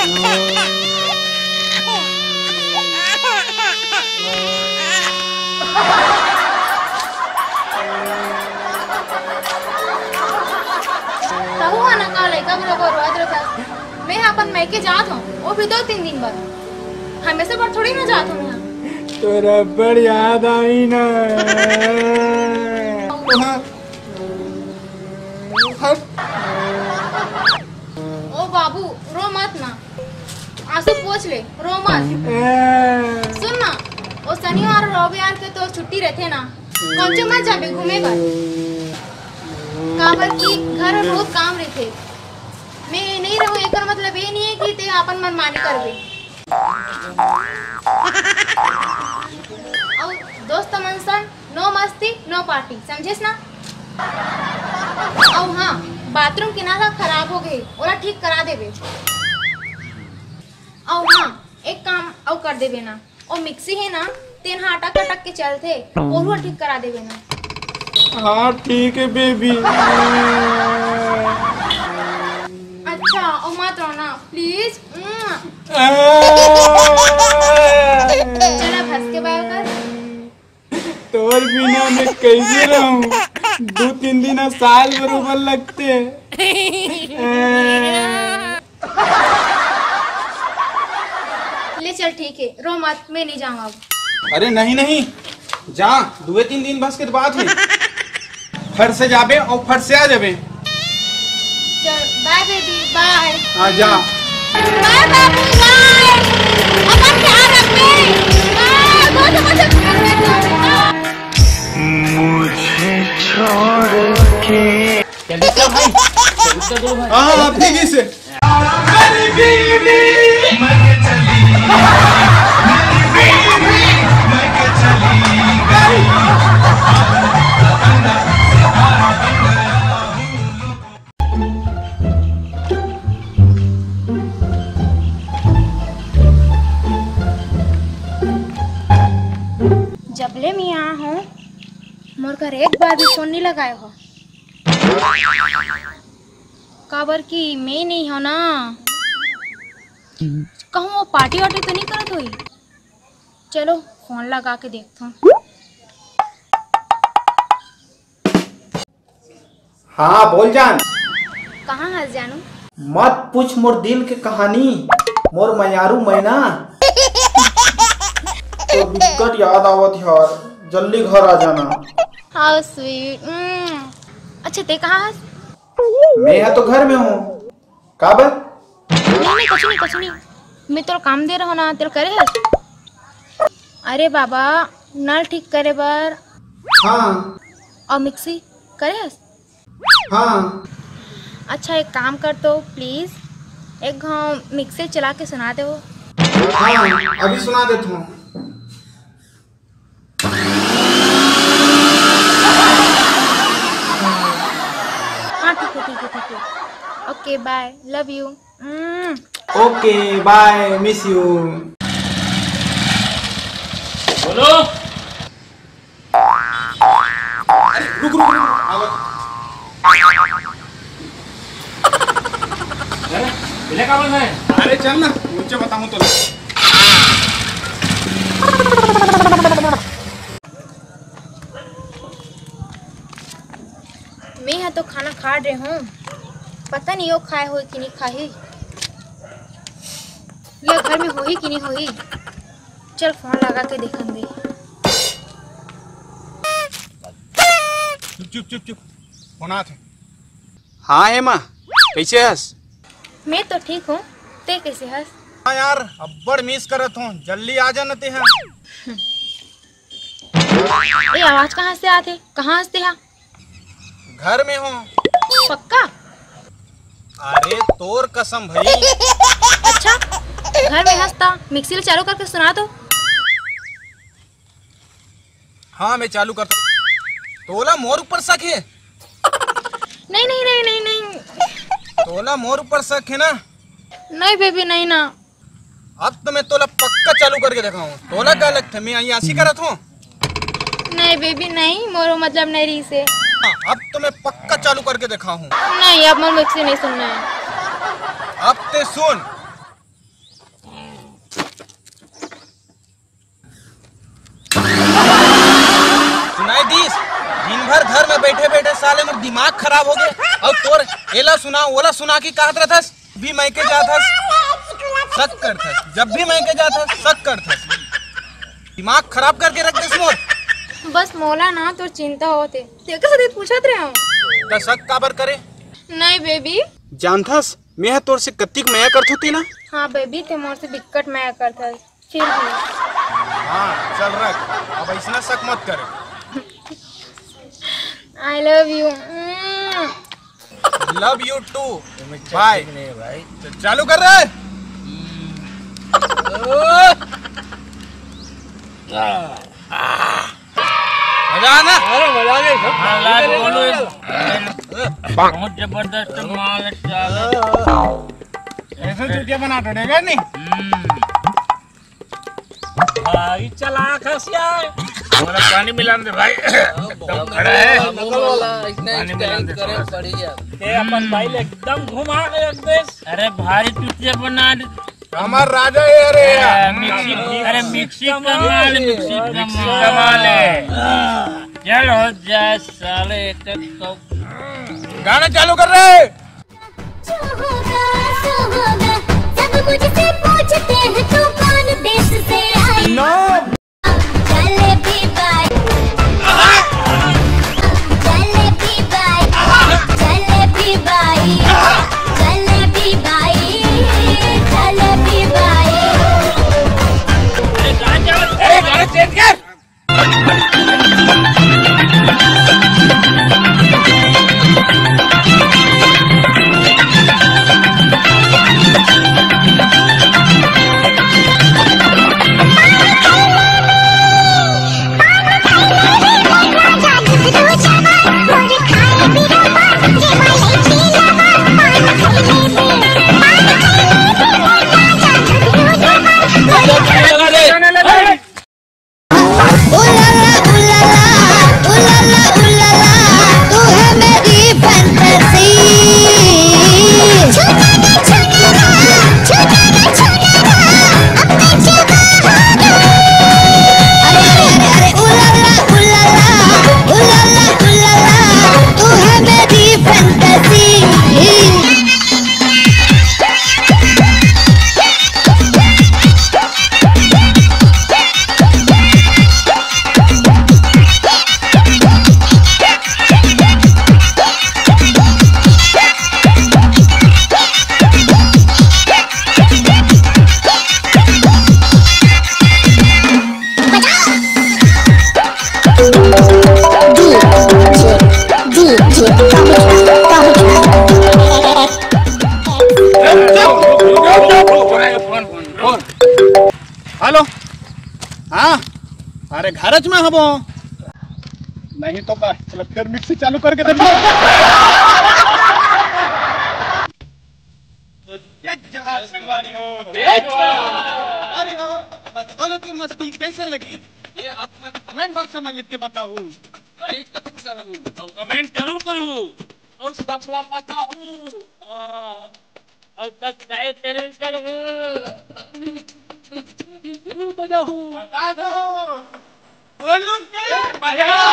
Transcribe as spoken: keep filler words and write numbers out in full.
तहु हा ना का लइका मन ला रोवत रथस। मैं हा अपन मायके जात हूँ, वो भी दो तीन दिन बर। हमेशा बर थोड़ी ना जात हूँ मैं हा। तोरा बड़ याद आई ना। हट। ओ बाबू, रो मत ना, आंसू पोंछ ले, रो मत। ए। सुन ना, ओ शनिवार और रविवार के तो छुट्टी रहिथे ना, कौन मत जाबे घूमे बर? काबर कि घर में बहुत काम रहिथे। मैं नहीं रहूं, एकर मतलब ये नहीं है कि ते अपन मनमानी करबे। अउ दोस्त मन संग no मस्ती, no party, समझेस ना? अउ हाँ, बाथरूम के नल ह खराब हो गए, ओला ठीक करा देबे। अउ हाँ, एक काम अउ कर देबे ना, ओ मिक्सी है ना, तेन ह अटक अटक के चलथे, ओहू ठीक करा देबे ना। हाँ, ठीक है बेबी। अच्छा, ओ मत रोना, प्लीज। चला, फंस के बाय कर। तोर बिना मैं कैसे रहूं? दो तीन दिन, साल बरोबर लगते। ले चल, ठीक है, रो मत, मैं नहीं जाऊंगा अब। अरे नहीं नहीं, जा, दुए तीन दिन बस के बात है। फट से जाबे और फट से आ जाबे। चल, बाय बेबी, बाय। हाँ, जा। बाय बाबू, बाय। अपन ख्याल रखबे। बाय, बहुत मजा। मुझे छोड़ के। जल्दी कर भाई, जल्दी कर दो भाई। हाँ, हाँ, आप देखिए इसे। जब ले मैं आए हों, मोर घर एक बार भी फोन नहीं लगाए हो। काबर कि मैं नहीं हो ना। कहूँ वो पार्टी वार्टी तो नहीं करत होही? चलो, फोन लगा के देखथों। हाँ, बोल जान। कहाँ हस जानू? मत पूछ मोर दिल के कहानी, मोर मयारू मैना। तो बिकट याद आवत यार, जल्दी घर आ जाना। How sweet। अच्छा, ते कहाँ हस? मैं हा तो घर में हूँ। काबर? नहीं, नहीं, कुछ नहीं, कुछ नहीं। मैं तोर काम दे रहा ना, तेल करे हस? अरे बाबा, नल ठीक करे बर। हाँ। और मिक्सी करे हस? हाँ। अच्छा, एक काम कर तो प्लीज, एक घाव मिक्सी चला के सुना दे वो। हाँ, अभी सुना देता हूँ। हाँ, ठीक है, ठीक है, ठीक है। OK, bye, love you। OK, bye, miss you। बोलो। अरे, रुक, रुक, रुक, रुक, आवत। अरे, मिले का बोल रहे हैं? अरे, चल ना, नीचे बताऊँ तो। मैं हा तो खाना खा रहे हूँ, पता नहीं वो खाए होही कि नहीं खाही। ये घर में होही कि नहीं होही, चल फोन लगा के देखेंगे। चुप, चुप, चुप, चुप। फोन आत हे। हाँ हेमा, कैसे हस? मैं तो ठीक हूँ, ते कैसे हस? हाँ यार, अब्बड़ मिस करत हूँ, जल्दी आ जाना ते हा। ये आवाज कहाँ से आते? कहाँ हस ते हा? घर में हूँ। पक्का? अरे तोर कसम भाई। अच्छा, घर में हस ता मिक्सी ला चालू करके सुना तो। हाँ, मैं चालू करता। तोला मोर ऊपर शक हे? नहीं, नहीं, नहीं, नहीं, नहीं। तोला मोर ऊपर शक हे ना? नहीं बेबी, नहीं ना। अब तो मैं तोला पक्का चालू करके देखाहूँ। तोला का लगथे, मैं अइयासी करत हूँ? नहीं बेबी, नहीं, मोरो मतलब नहीं रहिसे। हाँ, अब तो मैं पक्का चालू करके देखाहूँ। नहीं, अब मोर मिक्सी नहीं सुनना है। अब ते सुन। घर में बैठे बैठे साले मोर दिमाग खराब हो गए। अउ तोर एला सुना, ओला सुना के कहत रहथस, भी मायके जाथस, शक करथस, जब भी मायके जाथस, शक करथस। दिमाग खराब करके रख देस मोर। बस मोला ना तोर चिंता होथे, तेकर सेती पूछत रहे हूँ। त शक काबर करे? नहीं बेबी। जानथस, मैं ह तोर से कतिक मया करथों ते ना। हाँ बेबी, ते मोर से बिक्कट मया करथस, फिर भी। हाँ, चल रख, अब ऐसना शक मत करे। I love you। Love you too। Bye। नहीं है भाई। तो चालू कर रहे हैं। मजा आना। अरे मजा आ गया। हाँ, लाल गोलू। बहुत जबरदस्त माल है, साला। ऐसे चुटिया बना तो देगा नहीं। हम्म। भाई चलाक हस यार। हमारा पानी मिला दे भाई। एकदम खड़ा है। नकल वाला, इसने पानी मिला दे थोड़ा सा। ये अपन भाई ले एकदम घुमा के रख दे। अरे भारी चुटिया बना दे। हमार राजा है, अरे यार। अरे मिक्सी, अरे मिक्सी कमाल, मिक्सी कमाल है। चल हो जाए साले, एक तो गाना चालू कर रहे। हेलो। हाँ, अरे घरच में हबो। नहीं तो का, चलो फिर मिक्सी चालू करके देखो। अरे हाँ, बस बोलो कि मस्ती कैसे लगी? ये आप कमेंट बॉक्स में लिख के बताओ। कमेंट जरूर करूँ। और सपना पता हूँ। हाँ। और सब्सक्राइब जरूर करूँ। जरूर बजाऊँ। बता दो। बोलूँ क्या? बजाओ।